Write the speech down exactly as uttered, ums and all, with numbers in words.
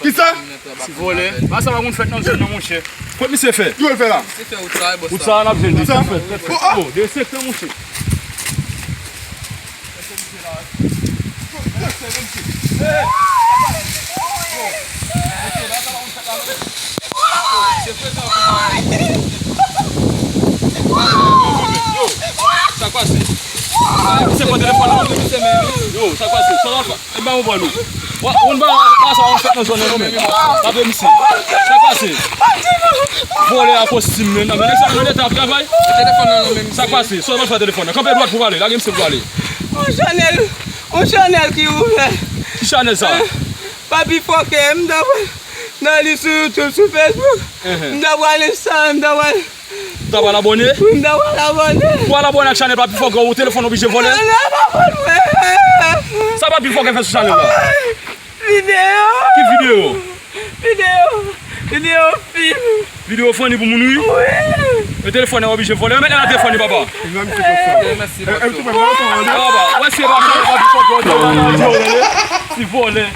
Kisa? Ti vòlè. Bagay sa pa konn fèt nan zòn nan, monchè. Kot misye fè? Ki wè l fè la? Misye fè wout sa, boss. Wout sa, n ap jwenn li. Sa fèt, fèt, fèt. Oh, oh. Oh, de sektan, monchè. Sa k pase? Misye pran telefòn nan. Yo, sa k pase? Sa w ap fè? E ba yon bòl ou. Wa, ou ba, ba sa w ap fè nan zòn nan, non, men. Tape misye. Sa k pase? Vòlè a kostim, men. Nan, men nèg sa nan leta ap travay. Telefòn nan, non, men. Sa k pase? Sa w ap fè telefòn nan? Kanpe dwat pou pale. Lage misye pou pale. On chanèl, on chanèl ki ouvè. Ki chanèl sa? Papi Fòkè, m t ap nan li sou YouTube, sou Facebook. M t ap pral install, m t ap pral Ou ta pral abòne? Wi, m ta pral abòne. Pou al abòne ak chanèl Papi Fòkè, ou telefòn oblije vòlè? Chanèl la pa pou mwen. Sa Papi Fòkè fè sou chanèl la? Videyo. Ki videyo? Videyo. Videyo fim. Videyo funny pou moun ri? Wi. E telefòn nan oblije vòlè. Mete nan telefòn li, papa. Mèsi, papa. Wè se pa chanèl Papi Fòkè, ou te pral abòne. Ti vòlè.